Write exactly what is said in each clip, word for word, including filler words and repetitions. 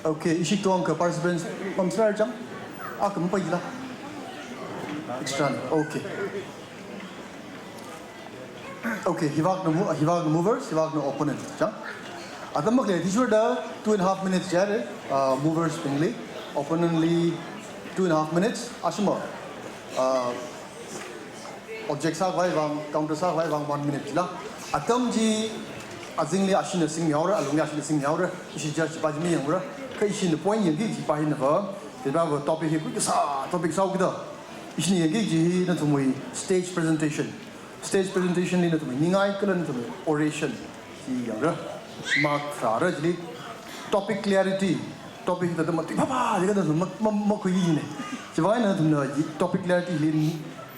Okay, ishi tongkha participants pamsāra chang? Akha mapaila. Extra. Okay. Okay, hivākna mo-, hivākna movers, hivākna opponent chang. Atam makhalei athishurda two and a half minutes jihaira, uh, movers bingli, opponent li two and a half minutes, ashima, uh, object sākhavai vang, counter sākhavai vang one minute la. Atam chi azingli ashina singmihaora, alungli ashina singmihaora, ishi judge pa chi mayanghaora, kha ishina point yangki kaji pa hina va, thāda va topic hi khuikasā topic sāhaokida. Ishina yangki kaji hi nathumwui stage presentation. Stage presentation li nathumwui ningai kala nathumwui oration chi yangra. Mark tharāra chili. Topic clarity. Topic hithāda matuiphāphā jiakha nathum ma, ma, makhuiki kajina. Chiwui vang eina nathumna topic clarity li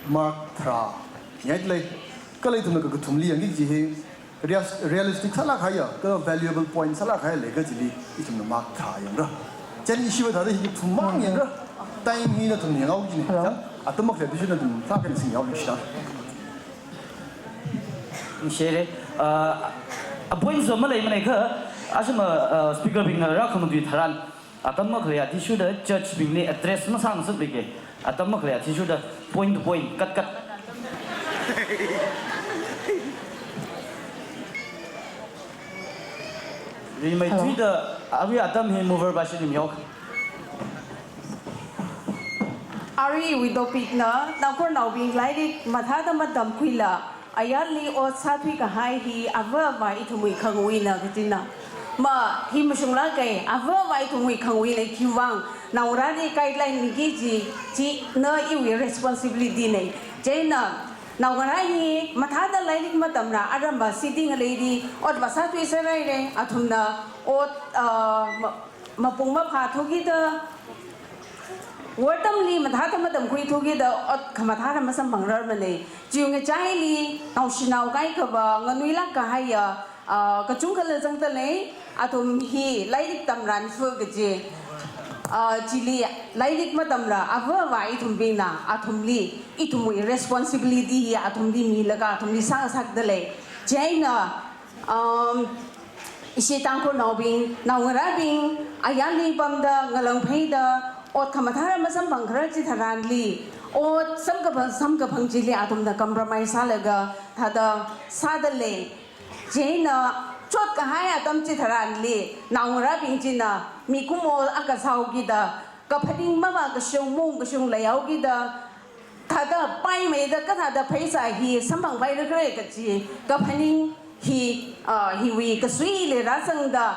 mark tharā. Ngailei. Kala ithumna kakathumli yangki kaji hi reas-, realistic sālāk kahaiya, kala valuable point sālāk kahaiya leiya kajili ithumna mark tharā yangra. Chieina ishiva thāda hi kathum mang yangra. Time hi nathumna yanghaoki kajina. Hello. Chang, atam makhalei athishurda nathum thākha eina singmihaoshida. Share. Uh, a point zo maleimana kha, ashima, uh, speaker bingna rākhamatui tharan, atam makhalei athishurda judge bingli address masāngasakluiki. Atam makhalei athishurda point to point, cut, cut. Rimeithuida, arui atam hi mover pa shini miok. Aruiwui topic na, Tangkhulnaobing lairik mathāda matamkhuila, ayarli ot sāthui kahai hi ava avā ithumwui khangawuina kajina. Ma, hi mashunglāka, ava avā ithumwui khangawuina khiwui vang, naongarāli guideline miki kaji, china iwui responsibility na. Chieina, naongarā hi mathāda lairik matamla, aram va sitting leidi, ot va sāthuiserhaira, athumna ot, ah, ma-, mapung maphā thukida, wortamli mathāda matamkhui thukida, ot khamathā rā masamphangrarmana. Chiwui ngachaili, naoshinao kaikha va nganuilāk kahaiya, ah, kachungkhala zangdalei, athum hi lairik tamranfa kaji. Ah, chili lairik matamla, ava avā ithumbingna, athumli, ithumwui responsibility hi athumli milaga, athumli sāngasakdalei. Chieina, um, ishi Tangkhulnaobing, naongarābing, ayarli pamda, ngalāngpheida, ot khamathā rā masamphangkharar chitharanli, ot samkaphang, samkaphang chili athumna compromise sālaga, thāda sādalei. Chieina, chotkahai atam chitharanli, naongarābing china, mikumo akha sāhaokida, kaphaning mavākashung, maungkashung leihaokida, thāda paimeida kathāda pheisā hi samphangpaira khala kaji, kaphaning hi, ah, hiwui kasuili rāzangda,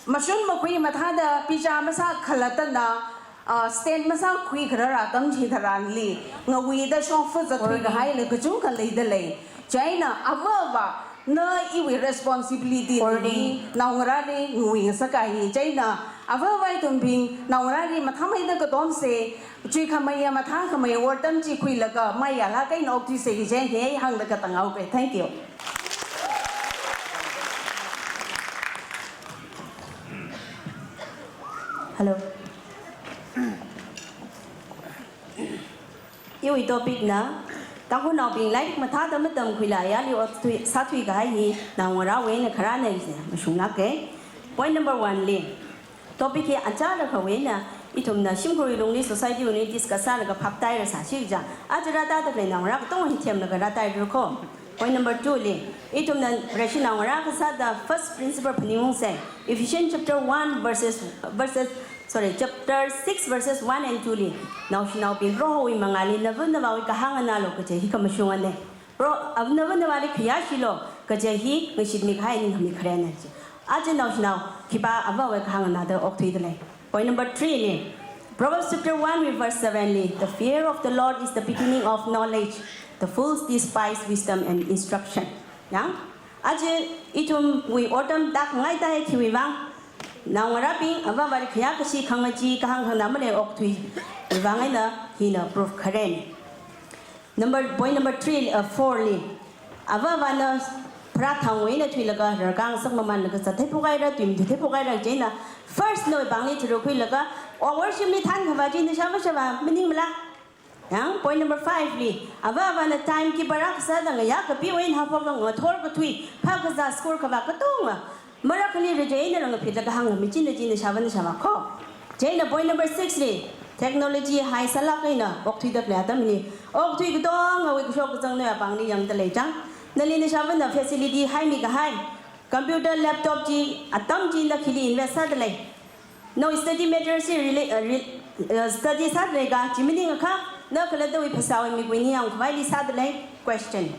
mashun makhui mathāda, picha masā khalattana, ah, stand masākhui kharar atam chitharanli, ngawuida shongfa zatthui kahaila kachungkha leidalei. Chieina, ava avā, na iwui responsibility ni, naongarāli ngawui ngasaka hi. Chieina, ava avā ithumbing, naongarāli mathāmeida katomsa, chuikhameiya mathākhamei wortam chi khuilaga, mayālāk eina okthuisa hi chieina hānglaga tānghaoka. Thank you. Hello. Iwui topic na, Tangkhulnaobing lairik mathāda matamkhuila ayarli ot thui, sāthui kahai hi naongarāwui eina kharāna kaji mashunglāka. Point number one li, topic hi achālakhawui eina, ithumna shimkhurwui lungli society wui lungli discuss sālaga phaptairasāsi kaja, aja rātāda khalei naongarā katonga hi themlaga rātāra ko. Point number two li, ithumna Vareshi naongarā kasāda first principle phaningungsa. Ephesians chapter one verses, verses, sorry, chapter six verses one and two li, naoshinaobing Prohowui mangāli nava navāwui kahāng nganālu kaja hi khamashungana. Pro, ah, nava navāli khayāshilu kaja hi ngashitmi kahai ningkhami kharena ji. Aja naoshinao khipā avāwui kahāng nganāda okthuidalei. Point number three li, Proverbs chapter one with verse seven li, "The fear of the Lord is the beginning of knowledge. The fools despise wisdom and instruction." Yang, aja ithumwui wortam tākhangai thāi khiwui vang, naongarābing ava avāli khayākashi khangachee kahāng khanganā malei okthuiwui vang eina hina proof kharena. Number, point number three, uh, four li, ava avāna pharāthangwui eina thuilaga rarkāngasak mamanlaga zatheiphok haira, tui matheiphok haira, chieina first nawui pāngli thurukhuilaga, o worship li thānkhavā chi nashāvā shāvā maningmala. Yang, point number five li, ava avāna time keeper akha sāda ngayā kapiwui eina haophokda ngathor kathui, phākazā score kavā katonga Marakhali rejei na rang phit laga hāng mi china china shavan shama ko. Chieina point number six li, technology high sālāk eina okthuida khalei atamli, okthui katongawui kashok kazang nawui apāngli yangda lei chang. Nali na shavan na facility high mikahai, computer, laptop chi, atam chi na khili invest sāda lei. Nawui study matter chi rela-, uh, re-, uh, study sāda lei ka, chi maningakha, na khalattawui phasāwui mikui ningyāng khavaili sāda lei. Question.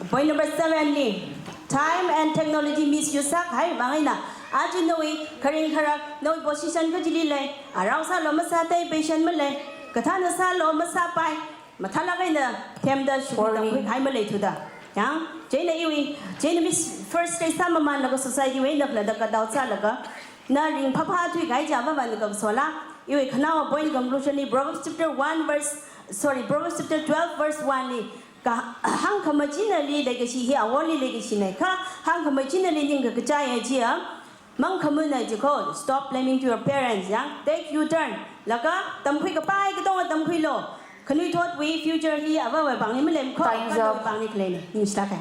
Point number seven li, time and technology misuse sākahai vang eina, aja nawui kharing kharak, nawui position kachili lei, arao sālu masāthei, patient malei, kathāna sālu masāpai, mathālāk eina themda shuki tamkhui kahai maleithuda. Yang, chieina iwui, chieina mi first stage sāmamanlaga society wui eina khalatta cut out sālaga, na ringphāphā thuikahai chi avāvana kasola, iwui khanaowa point conclusion li Proverbs chapter one verse, sorry, Proverbs chapter twelve verse one li, ka hāngkhamachinali leikashi hi awoli leikashina kha, hāngkhamachinali ningkakachai chiya, mangkhamana jiko, stop blaming to your parents, yang, take U-turn, laga tamkhui kapai katonga tamkhuilu, khanuithotwui future hi avāvawui pāngli malei ko, Time's up. Khanuithotwui pāngli khaleina, ningshilāka.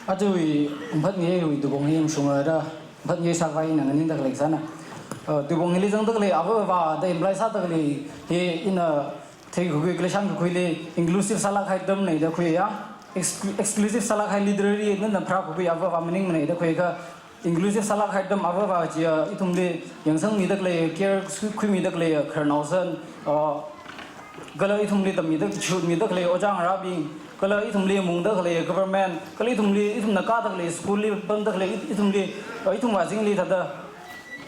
Ajawui, mphat ngeiwui tupong hi yangshungra da, mphat ngei sākhavai ina nganingda khalei sāna. Uh, tupong hili zangda khalei, avāva da imply sāda khalei, hi ina theikakhui khalei shānkakhuili inclusive sālāk kahai term nei da khuiya. Ex-, exclusive sālāk kahai literally nana pharākakhui avāva maningmanei da khuiakha, inclusive sālāk kahai term avāva chiya, ithumli yangsangmida khalei, care khuimida khalei, khararnaosan, uh, kala ithumli tammida, chutmida khalei ojā ngarābing, kala ithumli mungda khalei government, kala ithumli, ithumna kāda khalei school li pamda khalei, ithumli, uh, ithum azingli thāda,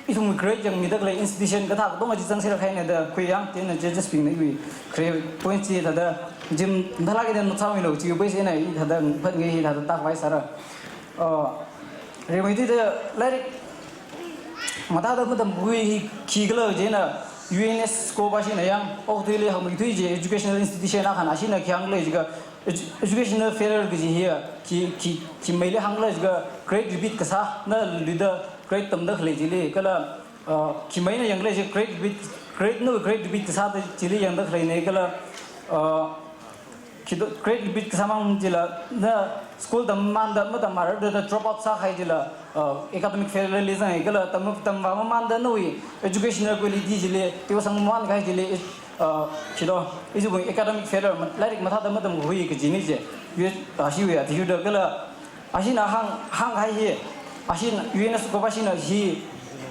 ithum grade yangmida khalei institution kathā katonga chi zangserhaina da khuiya, chieina judges bingna iwui kharei point chi thāda, jim thalaki da nutsāmilu chi bai sena i thāda phat ngei hi thāda tākhavai sāra. Uh, rimeithuida lairik mathāda matamkhui hi khikhala chieina UNESCO pāshina yang, okathuili hāngmeithui chi educational institution akhana ashina khi hāngkhala jiakha, edu-, educational failure kaji hiya, khi, khi, khi meili hāngkhala jiakha grade repeat kasā, na luida grade tamda khalei chili, kala, uh, khi meina yangkhala jiakha grade repeat, grade nu grade repeat kasāda chili yangda khaleina kala, uh, khi do grade repeat kasāmang chila, na school tammamanda, matammara da drop out sākahai chila, uh, academic failure li zanghai kala tam, tamvāmamanda nawui educational quality chili, teosang mamānkahai chili, uh, khi do, ichiwui academic failure, ma-, lairik mathāda matamkhui kajina chi, U S, uh, ashiwui athishurda kala, ashina hāng, hāngkahai hi, ashina UNESCO pāshina hi,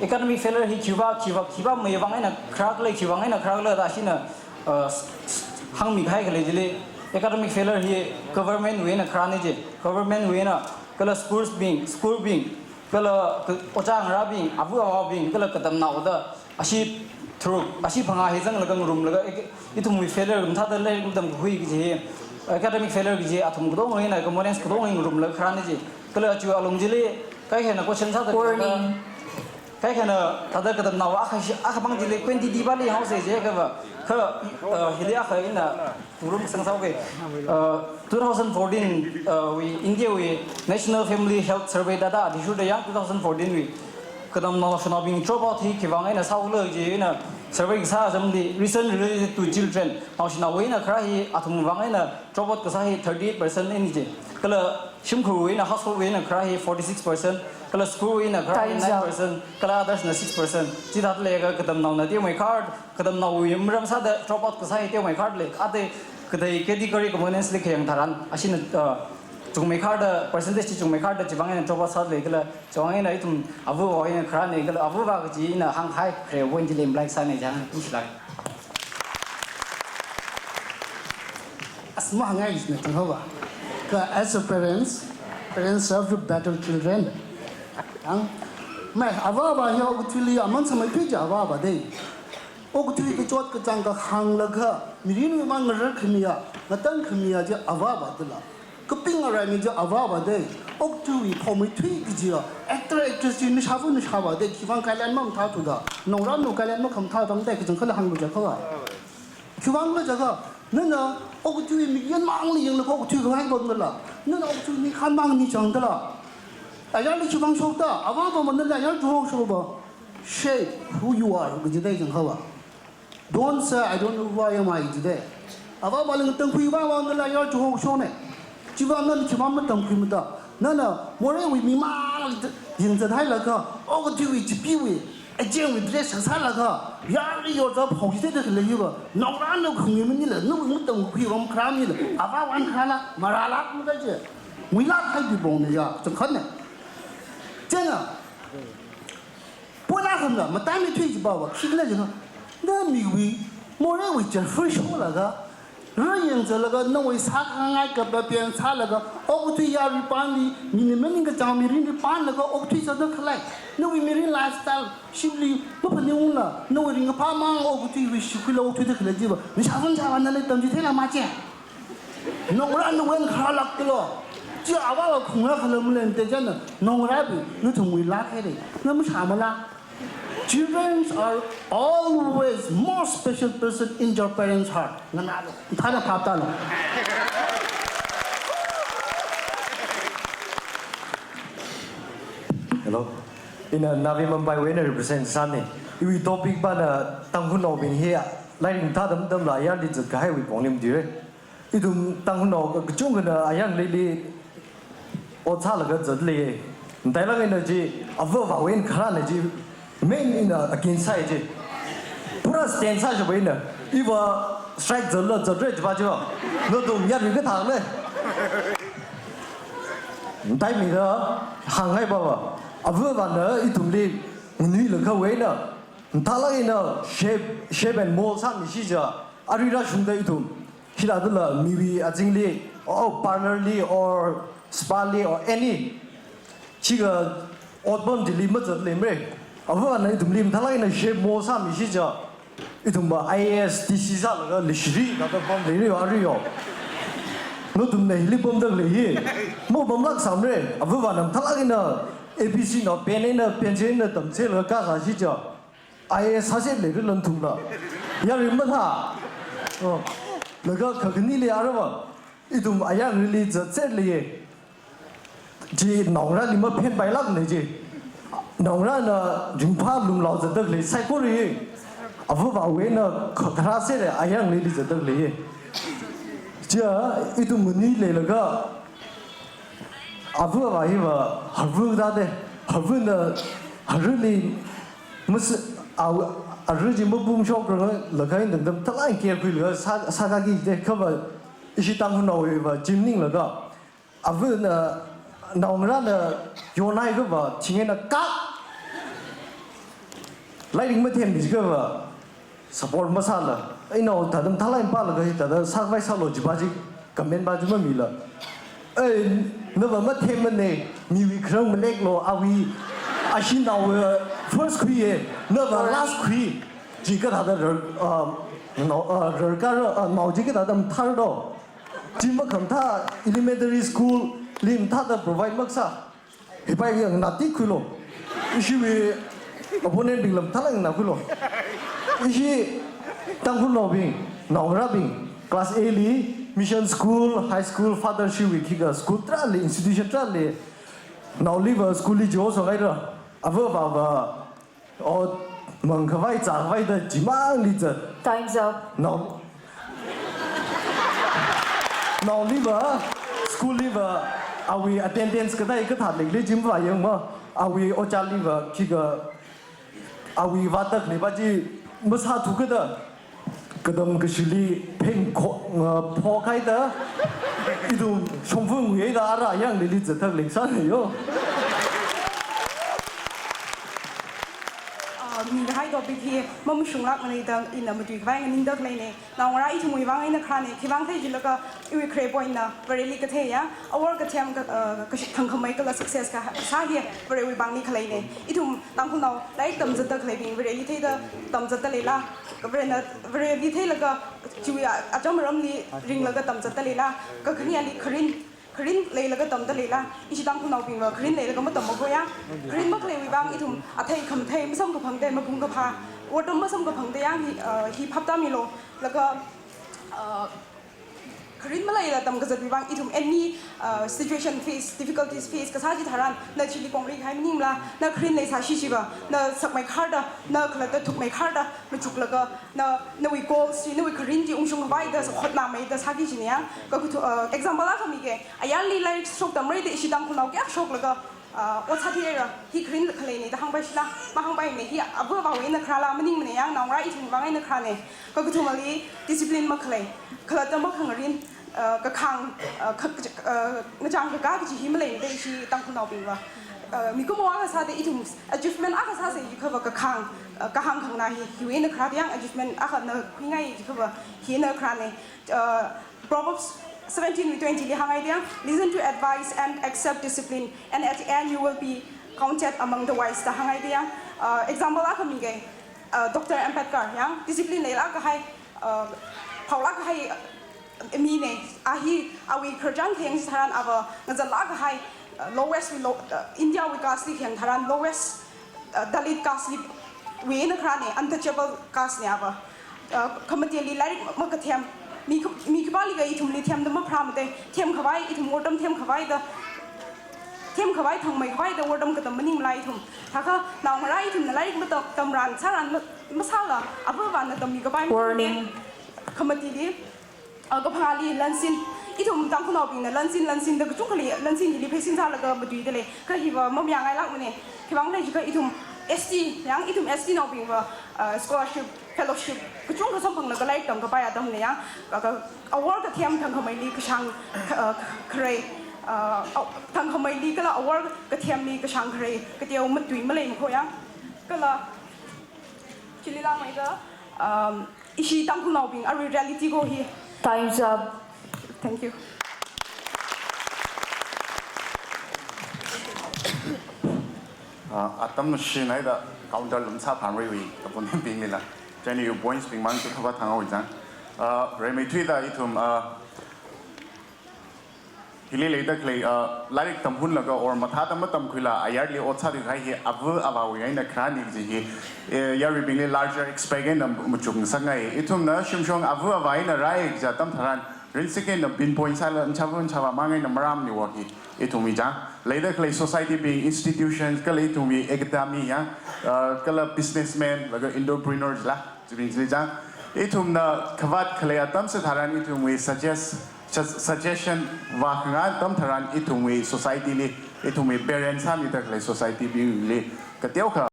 academic failure hi khiva, khiva, khiva mei vang eina kharākhala, khi vang eina kharākhala da ashina, uh, s-, s-, hāngmikahai khalei chili, academic failure hi government wui eina kharāna chi, government wui eina, kala schools bing, school bing, kala ka-, ojā ngarābing, ava avābing, kala katamnao da, ashi tharuk, ashi phangā hi zanglaga ngarumlaga, ek-, ithumwui failure mathāda lairik matamkakhui kaji hi, academic failure kaji athum katonga eina, components katonga eina ngarumlaga kharāna chi. Kala aja alung chili, kaikhana question sāda Warning. Kaikhana thāda katamnao akha shi-, akhamang chili quantity pāli hāngsa jiakhava, kha, uh, hili akha ina, Turum sāngsāuke, uh, two thousand fourteen, uh, wui India wui National Family Health Survey data athishurda yang two thousand fourteen wui katamnao naoshinaobing drop out hi khivang eina sāhaokhala kaji eina survey kasā atamli reason related to children, naoshinaowui eina kharā hi athum vang eina drop out kasā hi thirty-eight percent eina chi. Kala shimkhurwui eina, household wui eina kharā hi forty-six percent, kala school wui eina kharā hi Time's up. Nine percent, kala others na six percent. Chithāda leiakha katamnaona teomeikhar, katamnaowui maram sāda drop out kasā hi teomeikhar lei. Ate kathei category components li khayang tharan, ashina, uh, chungmeikharda, percentage chi chungmeikharda chivang eina drop out sāda lei kala, chivang eina ithum ava avā eina kharāna kala, ava avā kaji ina hāngkahai khare point chili imply sāna chang, ningshilāk. As mahāngngai jina chang haowa. Kha as a parents, parents serve to better children. Ang, mai, ava avā hi okathuili aman sāmeithui chi ava avā dei. Okathui kachot kachāng kahānglaga, mirin mimān ngararkhamiya, ngatankhamiya chi ava avā dala. Kaping arai mi chi ava avā dei. Okathuiwui phomeithui kajiya, actor actress chi nishāva nishāva dei, khivang kailan mamathāthuda, nongranu kailan makhamathā tangdei kachangkhala hānglu jiakhava. Khivangkhala jiakha, nana okathui mik yanmangli yanglaga okathui khangai bamdala, nana okathui mik hanmang ni changdala. Ayarli khivang shokta, ava avā manala ayar tuhok shokva. Shape who you are, kaji dei chang haowa. Don't say, "I don't know who I am," kaji dei. Ava avā ling tangkhui ava avā manala ayar tuhok shokna. Chiwui vang nana chiwui vang matamkhuimada, nana moreiwui mimang yangzat hailaga, okathuiwui chipeewui, agentwui dress sāsālaga, yarli yorza phaoshi thāda khalei hiva, naongarāna khungmi maningla, nawui matamkhui vang kharā maningla, avā vang kharāla, marāla khuda chi. Nguilāk haida pongna ya, changkhanna. Chieina, pona khamna, matai mithui chiva va, khikhala jiakha, na miwui, moreiwui char first show laga, rāyangzatlaga, nawui sākhangai kaphapen sālaga, okathui yarui panli, mini maningkachāng mirinli panlaga, okathui sāda khalei, nawui mirin lifestyle, shimli, maphaningungla, nawui ringkaphā mang okathuiwui shikhuila okathuida khalei chiva, nishāvān chāvān nali tamchitheila ma chi. Naongarā nawui eina kharālāk tilo. Chi avāva khungrā khala malei te chieina, naongarābing, nathumwui lāk haira. Na mashāmala. Children are always more special person in your parents' heart. Nganālu. Thāda phap tālu. Hello. Ina Navi Mumbai wui eina represent sāna. Iwui topic pana Tangkhulnaobing hi lairik mathāda matamla ayarli zatkahaiwui pongli matuira. Ithum Tangkhulnao kachungkhana ayarlili ot sālaga zatlei. Matailāk eina chi avā avāwui eina kharāna chi main ina against sāi chi. Pura stand sāshapa ina. Iva strike zatla zatra chiva chiva. Nathum yarui kathāle. Mataimida hānghai pava, avā avāna ithumli nganuilakhawui eina, mathālāk eina shape, shape and mold sāmishi chiakha, arui rāshungda ithum, hithādala miwui azingli, or parlour li, or spa li, or any, chika otpam chili mazat leimara. Avā avāna ithumli mathālāk eina shape mold sāmishi chiakha, ithumva I A S, D C sālaga leishiri, thāda pamda leira arui yo. Nathumna hili pamda khalei hi, mapamlāk sāmara. Avā avāna mathālāk eina A B C na pen eina pencil eina tamchilaga kasāshi chiakha, I A S sāsi leira nathumla. Yarui mathā. Oh. Laga kakhaneli aruiva, ithum ayarlili zatsi lei. Chi naongarāli maphenpailākna chi. Naongarāna ringphā lumlao zatda khalei saikora. Avā avāwui eina kha-, kharā sāra ayarlili zatda khalei. Chiakha ithum maningla laga, avā avā hiva harva thāda, harvana, harvali mas-, a, harva chi mapung shoklaga, laga eina tangda mathālāk eina care khuilaga sā, sākaki da, kha va ishi Tangkhulnaowui va chi maninglaga, avāna, naongarāna yonhaiakha va, thing eina kak. Lairik mathemmi jiakha va, support masāla. Einao thāda mathālāk eina pālaga hithāda sākhavai sālu chiva chi, comment va chi mamila. Ei, nava mathemmana, miwui kharang maleklu, awui, ashinao, uh, first khuiya, nava last khui. Chi kathāda rar, uh, nao, uh, rarkara, uh, nao chi kathāda mathāra do. Chi makhamathā elementary school li mathāda provide makasā. Hipai yang nati khuilu. Ishiwui opponent bingla mathālāk eina khuilu. Ishi Tangkhulnaobing, naongarābing, class A li, mission school, high school, father shiwui khikha school tarāli, institution tarāli, naoliva school li jo so ngaira, avā avāva, ot mangkhavai zākhavai da chimangli zat. Time's up. Nao, naoliva, school liva, awui attendance kathā kathā leili chimva yangma, awui ojāliva, khikha, awui vātakli va chi masāthuakha da, katam kashili pheng kho, nga, phokhaida, ithum shongfa nguida ara ayarlili zatta leisāna yo. Ah, mikahai topic hi mamashunglākmana da ina matuikhavai nganingda khaleina. Naongarā ithumwui vang eina kharāna, khiwui vang thei jilaga iwui khare pointna, Vareli katheiya, awor kathem ka, ah, kashi-, thangkhamei kala success kasā hi Varewui vangli khaleina. Ithum Tangkhulnao lairik tamzatta khaleibing Vareli theida tamzatta leila, ka Varena, Vareli theilaga chiwui a-, acham aramli ringlaga tamzatta leila, kakhaneli kharin, kharin leilaga tamda leila, ishi Tangkhulnaobingva kharin leilaga matamma khoya. Kharin makhaleiwui vang ithum athei khamathei masamkaphangda, mapung kaphā, otram masamkaphangda yang hi, ah, hi phaptāmilu, laga, ah, Kharin maleila tamkazatwui vang ithum any, uh, situation face, difficulties face kasā chitharan, na chili pongri kahai maningla, na kharin leisāshi chiva, na sakmeikharda, na khalatta thukmeikharda machuklaga, na, nawui goals chi, nawui kharin chi ungshung khavai da hotnamei da sāki kajina ya. Kakathu, uh, example akha mike, ayarli lairik shoktamrei da ishi Tangkhulnao kayākha shoklaga, ah, ot sāthuihaira, hi kharin khaleina da hāngpaishila, mahāngpaimana, hi ava avāwui eina kharāla maningmana ya, naongarā ithumwui vang eina kharāna. Kakathumali discipline makhalei, khalatta makhangarin, ah, kakhang, ah, kha-, ah, ngachang kakā kaji hi maleimada ishi Tangkhulnaobingva. Ah, mikumo akha sāda ithum achievement akha sāsa jiakhava kakhang, ah, kahāng khanganā hi, hiwui eina kharā da ya, achievement akhana khuingai jiakhava hina kharāna. Uh, Proverbs seventeen twenty li hānghaida ya, "Listen to advice and accept discipline, and at the end you will be counted among the wise," da hānghaida ya. Uh, example akha mike, uh, Doctor Ambedkar ya, discipline leilāk kahai, uh, phaolāk kahai, uh, mina, a hi, awui khararchan khayang chitharan ava ngazatlāk kahai, uh, lowest, lo-, uh, India wui caste li khayang tharan lowest, uh, Dalit caste li wui eina kharāna, untouchable caste na ava. Uh, khamateli lairik makathem, mi kha-, mi khipālikha ithumli themda mapharāmada, themkhavai, ithum wortam themkhavai da, themkhavai, thangmeikhavai da wortam katam maningmala ithum. Thākha naongarā ithumna lairik matam, tamran, sāran ma-, masāla, ava avāna tammi kapai maningmada. Warning. Khamateli, ah, kaphangāli lansin. Ithum Tangkhulnaobingna lansin, lansin da kachungkhali, lansin hili pheisin sālaga matuida lei. Kha hiva mamayāngailākmana. Khiwuivang khala jiakha ithum S T, ya ithum S T naobingva, ah, scholarship, fellowship, kachungkha samphanglaga lairik tamkapai atamna ya. Ka, ka, awor kathem thangkhameili kashāng, ka, ah, kharei, ah, aw-, thangkhameili kala awor kathemli kashāng kharei, kateo matui maleimana kho ya. Kala, chili langmeida, um, ishi Tangkhulnaobing arui reality ko hi. Time's up. Thank you. Ah, atam shinaida counter lumsa phamriwui, kapunbingmila. Chieina iwui points bing mang tu thaba thang awui chang. Ah, rimeithuida ithum, ah, hili leida khalei, ah, lairik tamhunlaga or mathāda matamkhuila ayarli ot sāthuikahai hi ava avāwui eina kharāna kaji hi, eh, yaruibingli larger expect eina machukngasakngai. Ithumna shimshong ava avā eina rāi kaja atam tharan, rinsik eina pinpoint sāla, nchāva nchāvā mang eina marāmana wo hi. Ithumwui chang, leida khalei society bing, institutions, kala ithumwui academy ya, ah, kala businessman, laga entrepreneur jila. Chibing chili chang, ithumna khavāt khalei atam chitharan ithumwui suggest, sug-, suggestion vākhangā atam tharan ithumwui society li, ithumwui parents sāmida khalei society bingli kateokha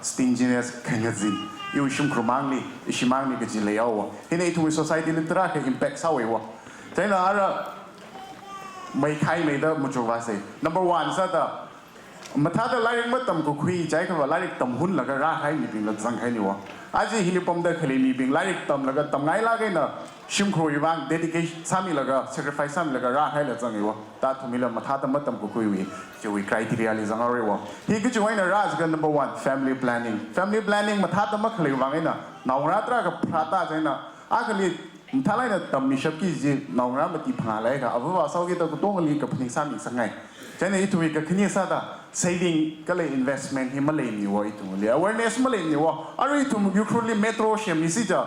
stinginess khangazin, iwui shimkhur mangli, ishi mangli kaji leiya wo. Hina ithumwui society li tarākha impact sāwui wo. Chieina ara meikhaimeida machukvāsa. Number one sāda, mathāda lairik matamkakhui jiakhava lairik tamhunlaga rākahai mibingla zangkahaina wo. Aja hili pamda khalei mibing lairik tamlaga tamngailāk eina shimkhurwui vang dedication sāmilaga, sacrifice sāmilaga rākahaila zanga wo. Athumlila mathāda matamkakhuiwui, chiwui criteria li zanghaora wo. Hi kachiwui eina rā jiakha number one, family planning. Family planning mathāda makhalei vang eina, naongarā tarākha pharāda chieina, akhali mathālāk eina tammishapki kaji naongarā mati phangā leiakha, ava avā sāhaokida katongali kaphaning sāmingasakngai. Chieina ithumwui kakhane sāda saving kala investment hi maleimana wo ithumli. Awareness maleimana wo. Arui ithum Ukhrulli metro semmi si ja,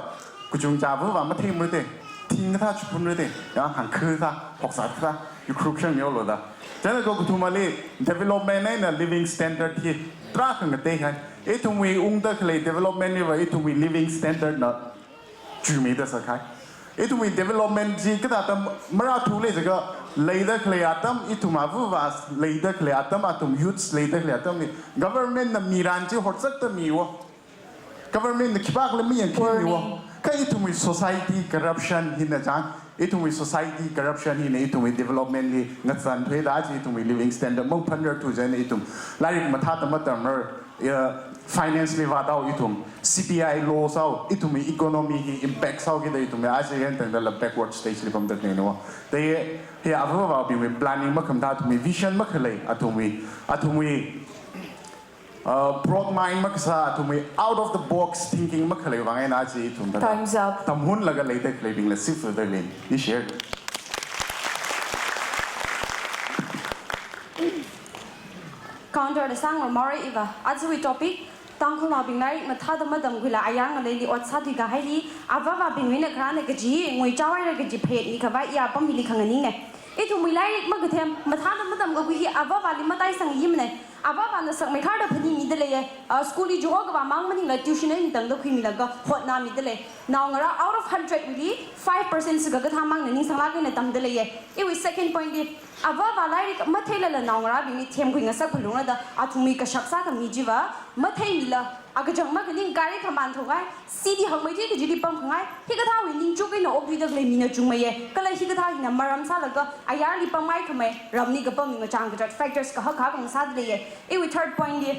kachungcha ava avā matheimarate. Thing kathā chiphunrate. Ya, hangkha kathā, hoksā kathā, Ukhrul shang yolo da. Chieina kakathumali development eina living standard hi tarākha ngateihai. Ithumwui ungda khalei development hiva ithumwui living standard na chuimida sākahai. Ithumwui development chi kathāda marāthu lei jiakha, leida khalei atam, ithum ava avā leida khalei atam, athum youths leida khalei atamli government na miran chi horzakta mi wo. Government na khipākhala mayangkhui mi wo. Warning. Kha ithumwui society corruption hina chang, ithumwui society corruption hina ithumwui development li ngazan thuida chi, ithumwui living standard mangphanrarthu chieina ithum lairik mathāda matamrar, ya, finance li vātao ithum, C P I loss sāhao, ithumwui economy hi impact sāhaokida ithumwui aja yan tangdala backward stage li pamda khaleina wo. Te hi ava avābingwui planning makhamathā, athumwui vision makhalei, athumwui, athumwui, uh, broad mind makasā, athumwui out of the box thinking makhalei vang eina aja ithum ta. Time's up. Tamhunlaga leida khaleibingla sifada lei. I share. Counter da sāngarumhaora iva. Ajawui topic, Tangkhulnaobing lairik mathāda matamkhuila ayar ngaleili ot sāthui kahaili, avāvābingwui eina kharāna kaji, nguichaohaira kaji phayet mikhavai iya apam hili khanganingna. Ithumwui lairik makathem, mathāda matamkakhui hi avāvāli mataisangmana. Avāvāna sakmeikharda phaningmida leiya. Ah, school li chiho kavā mang maningla tuition eina tangda khuimilaga hotnamida lei. Naongarā out of hundred wuili five percent sika kathā mangna ningsanglāk eina tamda leiya. Iwui second point li, avāvā lairik matheilala naongarābingli themkhui ngasak phalungra da athumwui kashap sākhami chiva matheimila, akachang makaning gari khaman thongai, city hakmeithui kajili pamkhangai, hikathāwui ningchuk eina okthuida khalei mina chungmeiya. Kala hikathā hina maram sālaga ayarli pamngaikhamei, ramli kapam ngachang kachot factors kahak kahak ngasāda leiya. Iwui third point li,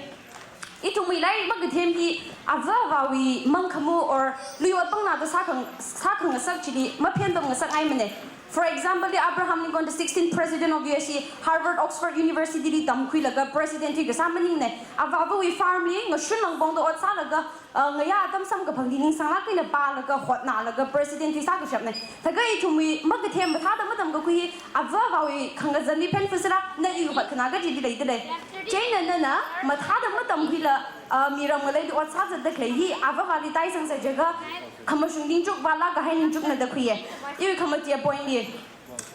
ithumwui lairik makathem hi avāvāwui mangkhamu or lui ot pangna da sākhang, sākhangasak chili maphen pamngasakngaimana. For example, the Abraham Lincoln, the sixteenth President of U S, hi Harvard, Oxford University li tamkhuilaga President thui kasā maningna. Avāvāwui farm li ngashun langpongda ot sālaga, uh, ngayā atam samkaphangli ningsanglāk eina pālaga hotnalaga President thui sākashapna. Thākha ithumwui makathem mathāda matamkakhui hi avāvāwui khangazanli phenfusila, na i hotkhana kajili leida lei. Chieina nana mathāda matamkhuila, uh, mi ram ngaleili ot sāzatda khalei hi avāvāli taisangsai jiakha, khamashung ningchuk, vālāk kahai ningchukna da khuiya. Iwui khamatiya point li,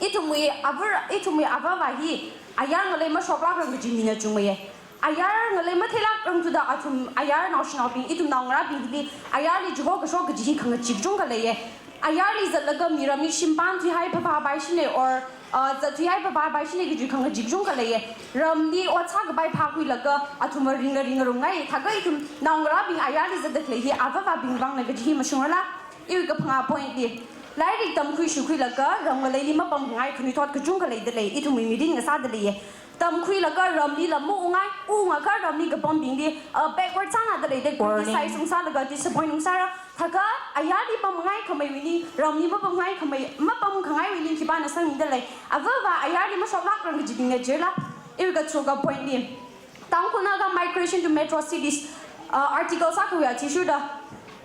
ithumwui avāvā, ithumwui avāvā hi ayar ngalei mashoklākrang kaji mina chungmeiya. Ayar ngalei matheilākrangthuda athum ayar naoshinaobing, ithum naongarābing hili ayarli chiho kashok kaji hi khangachee kachungkha leiya. Ayarli zatlaga miramli shimpānthuihai phaphapaishina or, uh, zatthuihai phaphapaishina kaji khangachee kachungkha leiya. Ramli ot sākapai phākhuilaga athumva ringla ringrumngai. Thākha ithum naongarābing ayarli zatda khalei hi avāvābing vangna kaji hi mashungrala. Iwui kaphangā point li, lairik tamkhui shukhuilaga ram ngaleili mapamkhangai khanuithot kachungkha leida lei, ithumwui mirin ngasāda leiya. Tamkhuilaga ramlila maungngai, ungakha ramli kapambingli, uh, backward sānada lei da, warning, criticize ungsālaga disappoint ungsāra. Thākha ayarli pamngaikhameiwui ning, ramli mapamngaikhamei, mapamkhangaiwui ning khipāna sangmida lei. Avāvā ayarli mashoklākrang kajibingna jila. Iwui katharuka point li, Tangkhul Naga migration to metro cities, uh, article sākhawui athishurda,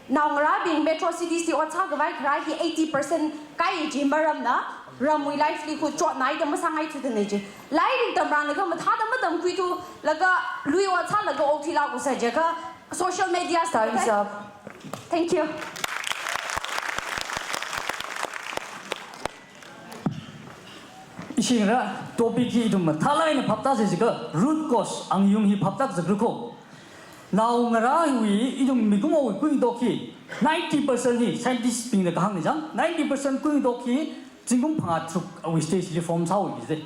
naongarābing metro cities li ot sākhavai kharā hi eighty percent kai ji maramna, ramwui livelihood chotnai da masāngaithudana ji. Lairik tamrālaga mathāda matamkhuithulaga lui ot sālaga okthuilāk kasā jiakha social media. Time's up. Thank you. Ishi ngarā topic hi ithum mathālāk eina phaptāsei jiakha root cause, angayung hi phaptākazakra kho. Naongarāwui, ithum mikumowui kuingatok hi ninety percent hi scientist bingna kahāngna chang, ninety percent kuingatok hi zingkum phangā tharukwui stage li form sāhaowa jisei.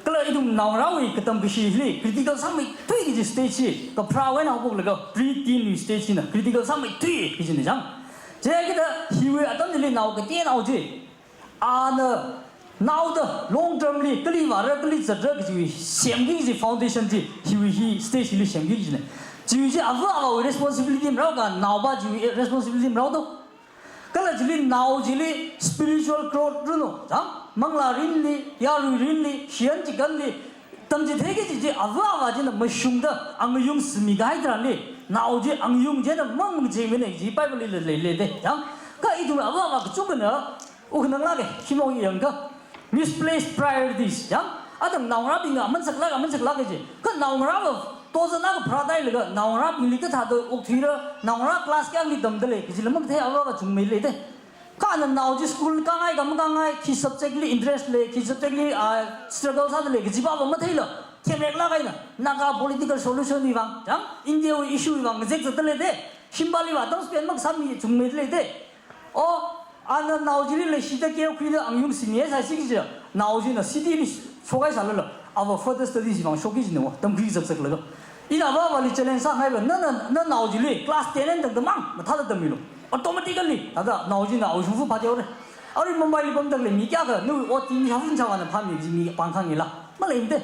Kala ithum naongarāwui katam kashi hili critical sāmeithui kaji stage hi kapharāwui eina haophoklaga pre-teen wui stage hina critical sāmeithui kajina chang. Chieina hiwui atam chili nao kateonao chi, ana naoda long term li kali vāra, kali zatra kajiwui semki kaji foundation chi hiwui hi stage hili semki kajina. Chiwui chi avā avāwui responsibility marao kha naopa chiwui responsibility marao do. Kala chili nao chili spiritual growth ranu, chang, manglā mirinli, yarui mirinli, shiyan chikanli, tamchitheiki kaji chi avā avā china mashungda angayung sāmi kahai tharanli, nao chi angayung china mang mang chimina ji Bible lila leilei de, chang. Kha ithum avā avā kachungkhana, ukhanang lāka, shimo yangkha, misplaced priorities, chang. Atam naongarābingna aman saklāk, aman saklāk kaji. Kha naongarāva tozana kapharā tailaga, naongarābingli kathāda okthuira, naongarā class kayākha tamda lei kajila makathei avā avā chungmeilei de. Kha ana nao chi school kāngai ka makāngai, khi subject li interest lei, khi subject li, ah, struggle sāda lei kajiva matheila, themreklāk eina Naga political solution wui vang, chang, India wui issue wui vang ngazek zatda lei de. Shimpāli vā time spend makasā mi chungmeilei de. O, ana nao chili leishida care khuida angayung sāmi sāsi kaji, nao china city li shokhaisālala, ava further studies wui vang shokki kajina, tamkhui zakzaklaga. Ina avāvāli challenge sāngaiva, na, na, na nao chili class ten eina tangda mang mathāda tammilu. Automatically, thāda nao china awui shongfa phātheore. Arui Mumbai li pamda khalei mi kayākha, nawui ot hi ni hafun chāvāna phāmi kaji mi pāng khangila. Maleimade.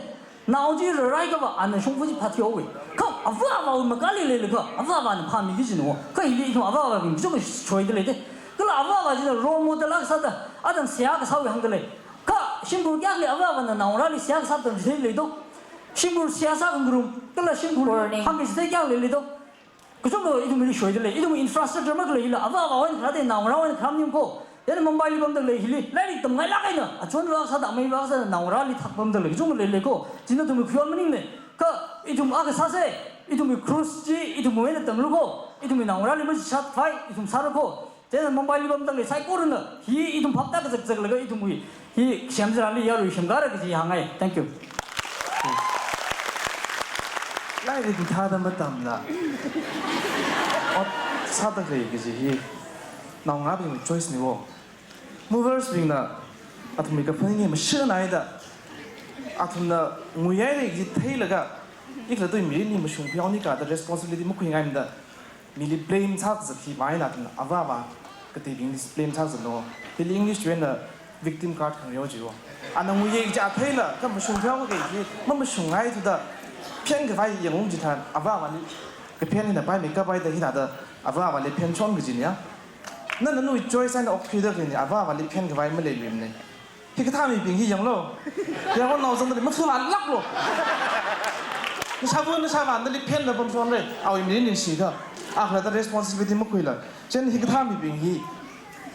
Nao chi raraiakhava ana shongfa chi phāthuihaowe. Kha avā avāwui makali leilakha, avā avāna phāmiki kajina. Kha hili ithum avā avābing kachungkha shoida leide. Kala avā avā china role model akha sāda, atam seihā kasāwui hāngda lei. Kha shimkhur kayākhali avā avāna naongarāli seihā kasā atam chithei leido. Shimkhur seihā sākhangarum, kala shimkhur, warning, hāngki chithei kayākha leilido. Kachungkha ithumli shoida lei, ithum infrastructure makhalei hila, avā avāwui eina kharā de, naongarāwui eina kharā maning kho. Chieina Mumbai li pamda khalei hili, lairik tamngailāk eina, achonva sāda, ameiva sāda, naongarāli thak pamda khalei kachungkha leilei kho. China ithumwui khuiwui maningne. Kha ithum akha sāse, Ithumwui cross chi ithumwui eina tanglu ko, ithumwui naongarāli mashishat phai, ithum sāra ko. Chieina Mumbaili pamda khalei saikorana hi ithum phaptākazak zaklaga ithumwui hi semzarali yarui semkara kaji hāngngai. Thank you. Lairik mathāda matamla ot sāda khalei kaji hi naongarābingwui choice ni wo. Movers bingna athumwui kaphaning hi mashun haida, athumna nguihaira kaji theilaga, ikla tui mirinli mashung pheonika da responsibility makhuingaimada, mili blame sāzat hi maina athumna avā avā kateibingli blame sāzatlu. Hili English wui eina victim card khangareo chi wo. Ana nguiya kaji a theila, kha mashung pheoki kaji mamashungngaithuda phenkhavai yangung chitharan avā avāli kaphen hina paimeikap haida hithāda avā avāli phenchon kajina ya. Nana nawui choice eina okthuida khaleina, avā avāli phenkhavai maleiluimana. Hikathā mibing hi yanglu. Yanglu, nao zangda lei, mafuvālaklu. Nashāva, nashāvā nali phenda pamshonra. Awui mirin ningshida, a khalatta responsibility makhuila. Chieina hikathā mibing hi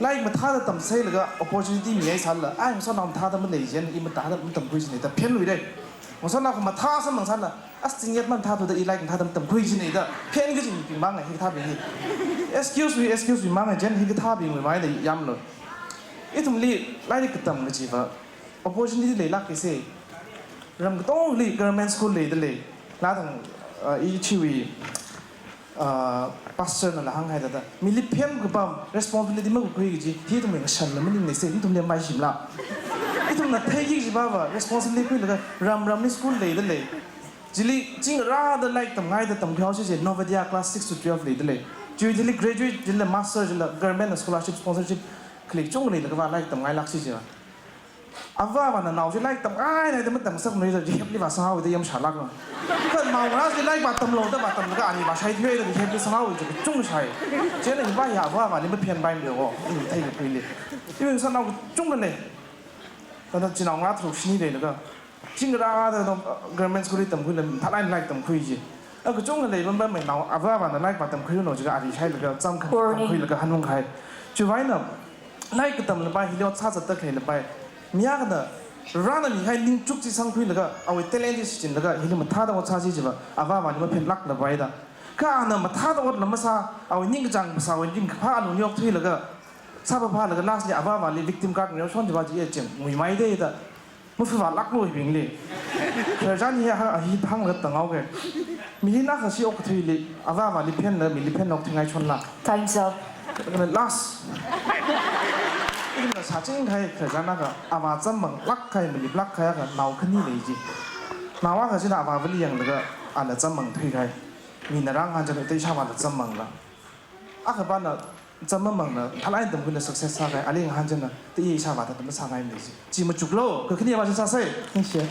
lairik mathāda tamsailaga opportunity mihaisālala, ai, ngasotnao mathāda malei chieina i mathāda matamkhui jina da phenluira. Ngasotnao khamathā samphang sālala, as, zingyat mathāthuda i lairik mathāda matamkhui jina da phen kaji mibing mangai hikathābing hi. Excuse wui, excuse wui mangai, chieina hikathābingwui maida yamlu. Ithumli lairik katam kajiva opportunity leilākki se. Ram katongli government school leida lei. Lathang, uh, ichiwui, uh, pastor nala hānghaida da, mili phen kapam responsibility makakhui kaji hi ithumwui ngashanla maningna se, ithumli maishimla. Ithumna theiki kajiva va responsibility khuilaga ram ramli school leida lei. Chili chingrāda lairik tamngaida tamkhui haosi chi Navodaya class six to twelve leida lei. Chiwui thili graduate chila master chila government na scholarship sponsorship khalei kachungkha leilaga va lairik tamngailāksi chi va. Avā avāna nao chi lairik tamngaida matamngasakmara da rehab li vāsanghaoda yamshālāklu. Kha naongarā chi lairik vātamlu da vātamlaga ani vāshaithuida rehab li sanghaoda kachungkha shai. Chieina hiva hi avā avāli maphenpaimana wo, i theikakhuili. Iwui ngasotnao kachungkha lei. Thāda chinaongarā tharuk shini leilaga, chingrāda, uh, government school li tamkhuila, mathālāk eina lairik tamkhui chi. A kachungkha lei, bam bam mai nao, avā avāna lairik vātamkhuilu jiakha ari shailaga, chāmkha Warning. Tamkhuilaga hanung kahai. Chiwui eina lairik katamlapai, hili ot sāzatda khaleilapai, mi akhana rāna mihai ningchuk chi sangkhuilaga, awui talent chi shichinlaga, hili mathāda ot sāsi chiva avā avāli maphenlāklapai da. Kha ana mathāda otla masā, awui ningkachāng phasāwui ringkaphā alungli okthuilaga, sāphaphālaga last li avā avāli victim card ngareoshon chiva chi e chem nguimeida da. Mafuvālaklu hibingli. Khararchan hi ha, hi thanglaga tanghaoke. Mirin akha shi okathuili avā avāli phenla, mili phenla okthuingaishonla. Time's up. Kha last. Ina sāching kahai khararchan akha, avā chammanglāk kahai, maleilāk kahai akha nao khani lei chi. Nao akha china avāvali yanglaga ala chammangthui kahai. Mina rāngahān china ita ishāvāla chammangla. Akhapana chammamangla, mathālāk eina tamkhuila success sākahai, ali ngahān china, ta i ishāvā thāda masāngaimana chi. Chi machuklu, kakhane vāshi sāsei. Thank you.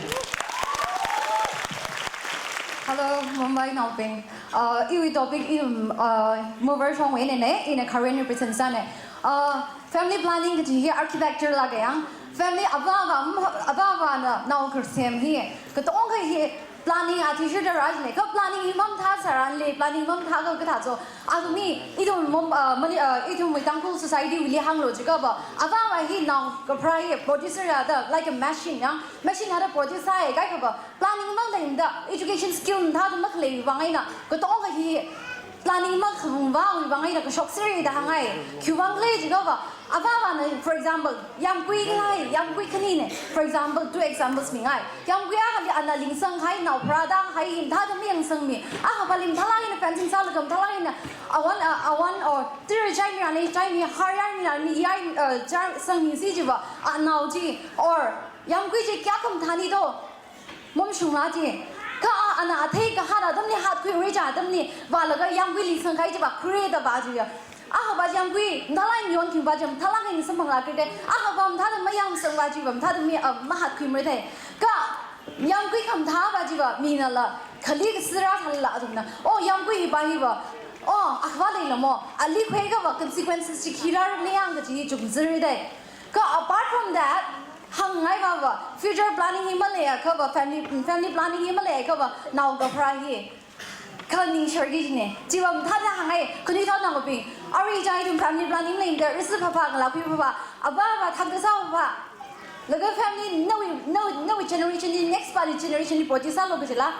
Hello, Mumbai naobing. Uh, iwui topic i, um, uh, mover shongwui einana, ina Karen represent sāna. Uh, family planning kaji hi architecture lāka yang. Family avā avā, avā avāna nao kasem hi, katongkha hi planning athishurda rāchina, kha planning hi mamathā tharanli, planning mamathā kha kathā cho. Athumwui, ithum Mum-, uh, Mani-, uh, ithumwui Tangkhul society wuili hānglu jiakhava, avā avā hi nao kapharā hi producer ya da, like a machine yang, machine thāda produce sāya, kaikhava planning maleimada, education skill mathāda makhalei vang eina, katongkha hi planning makhavāwui vang eina kashok sāra da hāngngai. Khiwuivang khala jiakhava, avā avāna, for example, yāmgui khalei, yāmgui khanina, for example, two examples mingai. Yāmgui akhali ana lingsang kahai, nao pharāda kahai, mathāda mayangsangmi. Akhava mathālāk eina fencing sālaga mathālāk eina awan, uh, awan or tira chaimirani, chaimi, har yarmirani, yai, uh, char sangmisi chiva, anao chi, or yāmgui chi kayākha mathāni do. Mamashungla chi. Kha a, ana athei kahān atamli, hatkhuira chi atamli vālaga yāmgui lingsang kahai chiva khuira da vā chiya. Akhava yāmgui mathālāk eina yonkhingva chi mathālāk eina samphangla khuira da. Akhava mathāda mayangsangva chiva mathāda mi, ah, mahatkhuimara da. Kha yāmgui khamathāva chiva minala khali kasā rāthālala athumna, oh, yāmgui hiva hiva, oh, akhava leilamo, ali khuiakhava consequences chi khi rārumna yang kaji hi chukzara da. Kha apart from that, hāngngaiva va, future planning hi maleiakhava, family, family planning hi maleiakhava, nao kapharā hi kha ningshar kajina. Chiva mathāda hāngngai, khanuithotnaobing. Arui chang ithum family planning leimada, risu phapha, ngalākhui phapha, avā avā thangkasā phapha. Laga family nawui, nawui, nawui generation li, next pali generation li produce sālu kajila.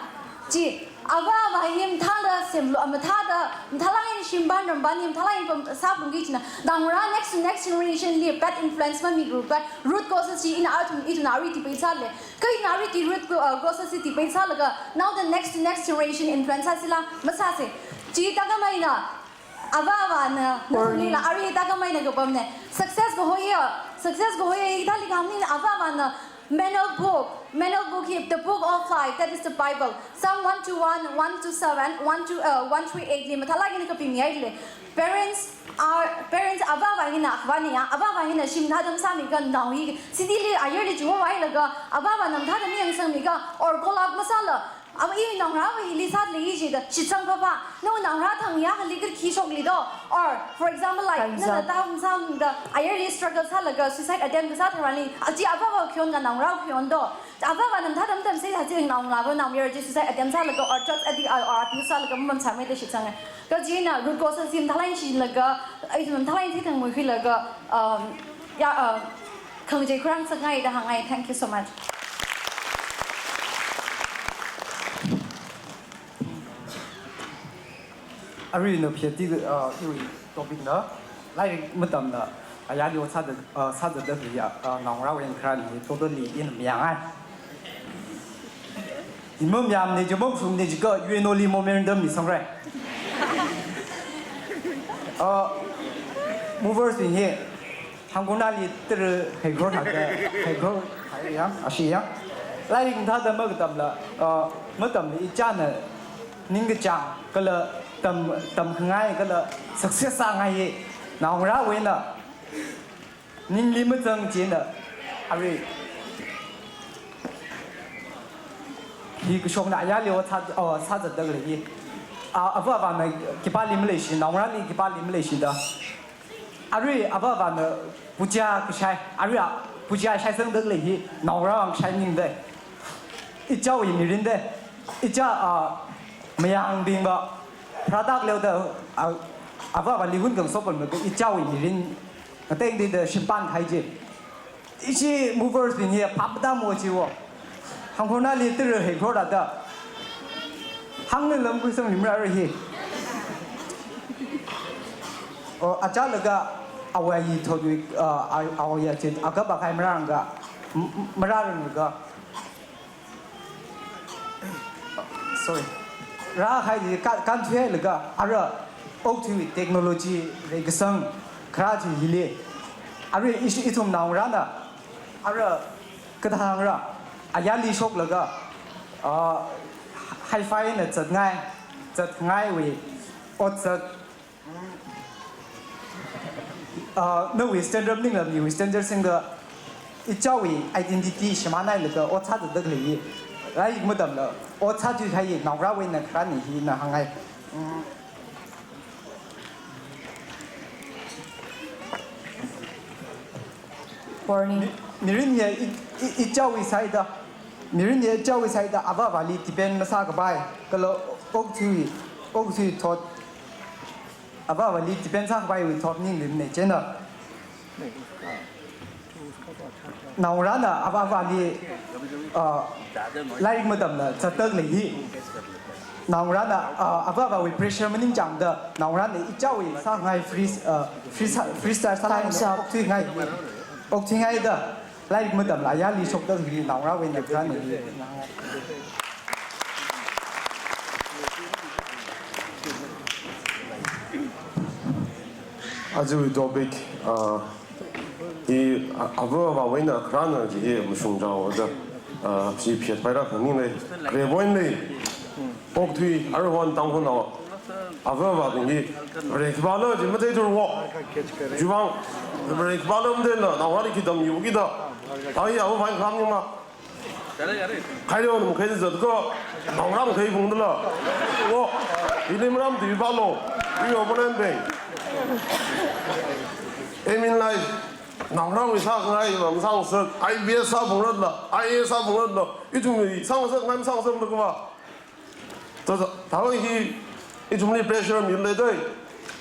Chi, ava avā hi mathāda semlu, mathāda, mathālāk eina shimpan rampan hi mathālāk eina pam, sāpamki china, naongarā next to next generation li bad influence mamikhuilaga, root causes chi ina athum, ithumna arui debate sālei. Kha ina arui ki root co-, uh, causes chi debate sālaga, now the next to next generation influence sāsila, masāsei. Chi thākhamei eina, ava avāna, Warning. Nathumlila arui thākhamei eina kapamnei. Success kahoiya, success kahoiya, hithāli kahāngna ava avāna, manual book, manual book hi, the book of life, that is the Bible. Psalm one two one, one two seven, one two, uh, one three eight li mathālāk eina kapimihailei. Parents are, parents ava avā hina, vaniya, ava avā hina shim mathāda masāmiakha nao hi, city li ayarli chungvāhailaga, ava avāna mathāda miyangsangmiakha, or call up masāla, ava i naongarāva hili sālei jida, shitsang papa, nawui naongarā thang ya kali kar khi shokli do, or, for example, like, Time's nana up. Taung samda, ayarli struggle sālaga, suicide attempt kasā tharanli, achi ava avā khayon ka naongarā khayon do. Ava avāna mathāda matamsei sāchi naongarāva naomayara chi suicide attempt sālaga, or drugs addict, or, or abuse sālaga, mapamsāmei da shitsangai. Kha china root causes hi mathālāk eina shichinlaga, ai mathālāk eina theithangmeikhuilaga, um, ya, uh, khangachei khuirāngasakngai da hāngngai. Thank you so much. Arui ina phiyati, uh, iwui topic na, lairik matamla, ayarli ot sāda, uh, sāzatda khaleiya, uh, naongarāwui eina kharāna hi totally ina mayangai. Ima mayamnei, jumong sumnei jiakha U N O li memorandum misangrai. Uh, movers bing hi, Tangkhulnali tara heikhor hāda, heikhor hai yang, ashi yang. Lairik mathāda makatamla, uh, matamla ichāna ningkachāng, kala tam, tamkhangai, kala success sāngai hi, naongarāwui eina ningli mazang china, arui hi kashokna ayarli ot sā, oh, sāzatda khalei hi. A, ava avāna khipāli maleishi, naongarāli khipāli maleishida. Arui ava avāna puja kashai, arui a puja shaisangda khalei hi naongarāwui eina kashai maningdei. Ichāwui mirin dei. Ichā, a, mayangbingva, pharāda khaleoda, a, ava avāli hun khangasopa maka ichāwui mirin ngateitheida shimpan kahai chi. Ishi movers bing hi phap matāmo chiwo. Tangkhulnali tara heikhor rāda. Hāngna lam khuisangmi marāra hi. O, achālaga awui thotwui, uh, a-, awui chi, akapa kahai marānga, m-, m-, marānga. Sorry. Rāhai chi ka-, kānthuihailaga, ara, okathui technology, reikasang, kharā chi hili. Arui ishi ithum naongarāna, ara, kathāngra, ayarli shoklaga, ah, hi-fi na zatngai, zatngaiwui, ot zat, ah, nawui standard maningla miwui standard singda, ichāwui identity shimānhailaga ot sāda khalei hi. Lairik matamla ot sāthuihai naongarāwui eina kharāna hina hāngngai. Mm. Warning. Mi-, mirin hi i, i, ichāwui sāhaida. Mirin hi ichāwui sāhaida ava avāli depend masākapai. Kala okathui, okathui thot. Ava avāli depend sākapaiwui thot maningmana china. Naongarāna ava avāli, uh, lairik matamla zatda khalei hi. Naongarāna, uh, ava avāwui pressure maningchāngda, naongarāna ichāwui sāngai free, uh, free sa-, freestyle sāngai. Time's up. Okthuingai. Okthuingaida. Lairik matamla ayarli shokda khalei naongarāwui eina kharāna hi. Ajawui topic, ah, hi, ah, ava avāwui eina kharāna chi hi mashungchaoda, ah, chi phet paira khaning lei. Kharei point lei. Okathui, aruihon Tangkhulnao, ava avābing hi, Vare khipāla chi matheithurwo. Chiwuivang, Vare khipāla matheila, naongarāli khi tammiwuki da. Thang hi ava avā eina kharā maningma. Khailo num khai zatkha, naongarā makhai phungdala. Wo, hili maram tui pālo, iwui opponent bing. Aim in life, naongarāwui sākhangai, masāngasak, I P S sāphungratla, I A S sāphungratla, ithumwui sāngasakngai masāngasakla kava. Thāda, thāda hi, ithumli pressure mileidei.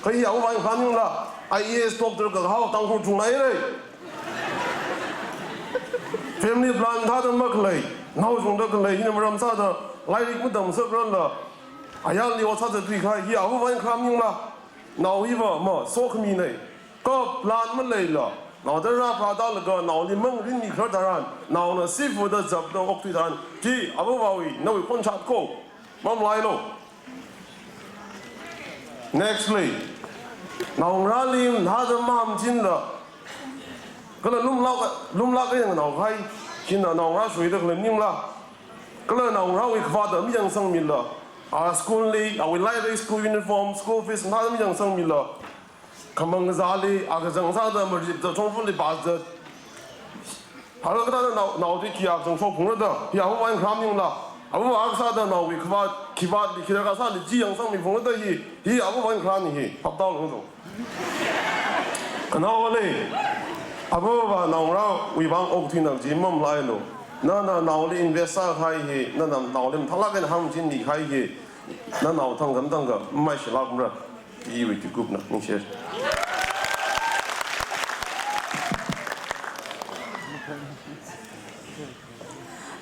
Kha hi ava avā eina kharā maningla, I A S doctor kahao Tangkhul chungnairei. Family plan thāda makhalei, nao chungda khalei, hina maram sāda, Lairik matamsakranla, ayarli ot sāda thuikahai hi avāva̱ eina kharā maningla, nao hiva masokhaminei. Kha plan maleila, naoda rāphā tālaga naoli mangarinmi kharar tharan, naona sifuda zapda okthui tharan, chi avāva̱wui nawui khonshat ko. Mamalailo. Next lei. Naongarāli hāda mahamchinla, kala lumlak, lumlak eina nganaokahai, china naongarā shuida khalei maningla, kala naongarāwui kavātda mayangsangmila, a school li, awui lairik, school uniform, school fees hāda mayangsangmila, khamang kazāli, a kachang sāda, maripda, shongfali pāzat. Hāla kathāda nao, naoli khi akachang shokphungra da, hi avāva̱ eina kharā maningla, avāva̱ akha sāda naowui kavāt, khivātli, khirā kasāli chi yangsangmiphungra da hi, hi avāva̱ eina kharāni hi, phaptālu do. Khanaowa lei, avāva̱ naongarāwui vang okthuina kaji mamalailo. Nana naoli invest sākahai hi, nana naoli mathālāk eina hāngchinmikahai hi, nanao thangkha mathangkha maishilākmara. Iwui kikupna, ningshi.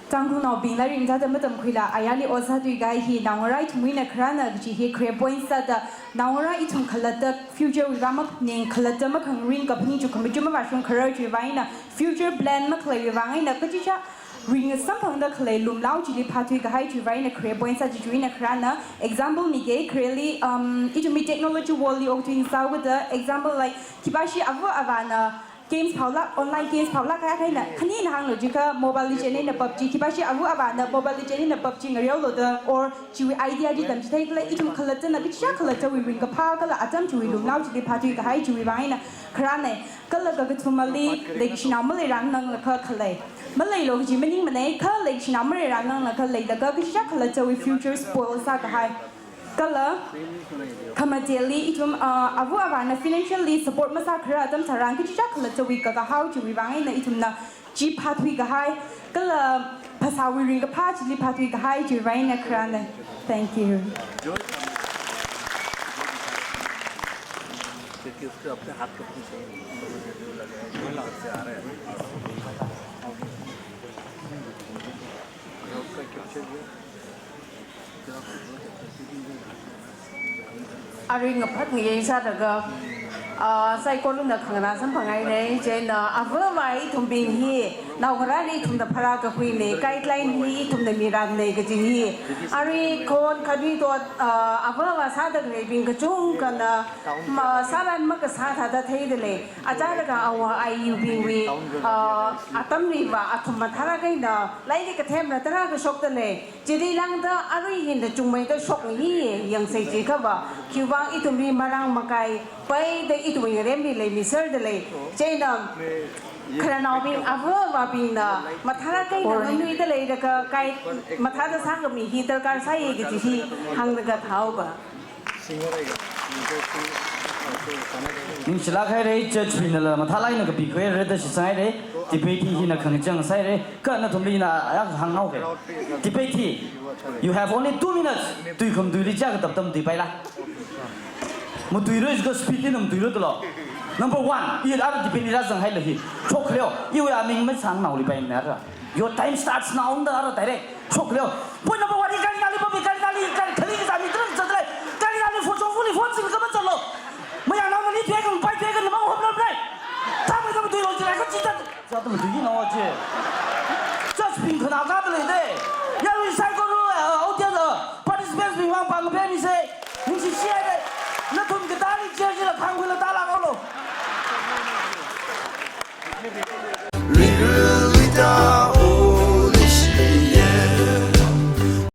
Tangkhulnaobing lairik sāda matamkhuila, ayarli ot sāthuikahai hi naongarā ithumwui eina kharāna kaji hi khare point sāda, naongarā ithum khalatta future wui vang maphaning, khalatta makhangarin, kaphaning chukhamachuk mavāshung kharar chiwui vang eina, future plan makhaleiwui vang eina, kachichā ringsamphangda khalei lumlao chili phāthuikahai chiwui vang eina khare point sā, chi chiwui eina kharāna. Example mike, khareli, um, ithumwui technology world li okthui sāhaoda, example like, khipāshi avāva̱na games phālāk, online games phālāk kahai eina, khanina hānglu jiakha Mobile Legend eina PUBG, khipāshi avāva̱na Mobile Legend eina PUBG ngareolo da, or chiwui idea chi tamchithei kala, ithum khalattana kachichā khalattawui ringkaphā kala atam chiwui lumlao chili phāthuikahai chiwui vang eina kharānei. Kala kakathumali, leikashinao maleirāngananglakha khalei. Maleilo kaji maningmanei, kha leikashinao maleirāngananglakha leilaga kachichā khalattawui future spoil sākahai. Kala, khamateli ithum, ah, avāva̱na financially support masākharar atam tharan kachichā khalattawui kakahao chiwui vang eina ithumna chi phāthuikahai, kala phasāwui ringkaphā chili phāthuikahai chiwui vang eina kharānei. Thank you. क्योंकि उसको अपने हाथ को पीछे से आ रहा है। Arui ngaphat ngayei sālaga, ah, saikorana khanganā samphanghairei, chieina avāva̱ ithumbing hi, naongarāli ithumna pharākakhuinei, guideline hi ithumna mirannei kaji hi. Arui khon khanui dot, ah, avāva̱ sāda khaleibing kachungkhana, ma, sāran makasā thāda theidalei. Achālaga awā ayiwui, ah, atamliva athum mathālāk eina, lairik kathemla tarākha shokdalei. Chili lāngda arui hina chungmeida shok hi yangsei jiakhava, khiwui vang ithumli marān makai paida ithumwui ngaremli leimi serdalei. Chieina khararnaobing avāva̱bingna mathālāk eina nganuida leilaga kai mathāda sākhami hi darkar sāya kaji hi hānglaga thāhaowa. Ningshilāk hairei, judge bingna la mathālāk eina kapikhui reda shitsanghairei, debate hi hina khangachang sāhairei, kha nathumli ina ayākha hānghaoke. Debate hi, you have only two minutes, tui khamaduili chā katap tam tuipaila. Matuiroi jiakha speed li na matuiroi talo. Number one, i ara debate li rāzanghaila hi. Shokleo, iwui aming masāngnaoli paimara. Your time starts now, nda ara direct. Shokleo. Point number one, i gari nali pami, gari nali, gari khali kazā mi tran zatlei. Gari nali phone, phone li phone sing kama zalo. Mayangnaona ni phe kang pai phe kang namang hom lam lei. Thamai thamai tui lo jilai ka chita. Za thamai tui na wa je.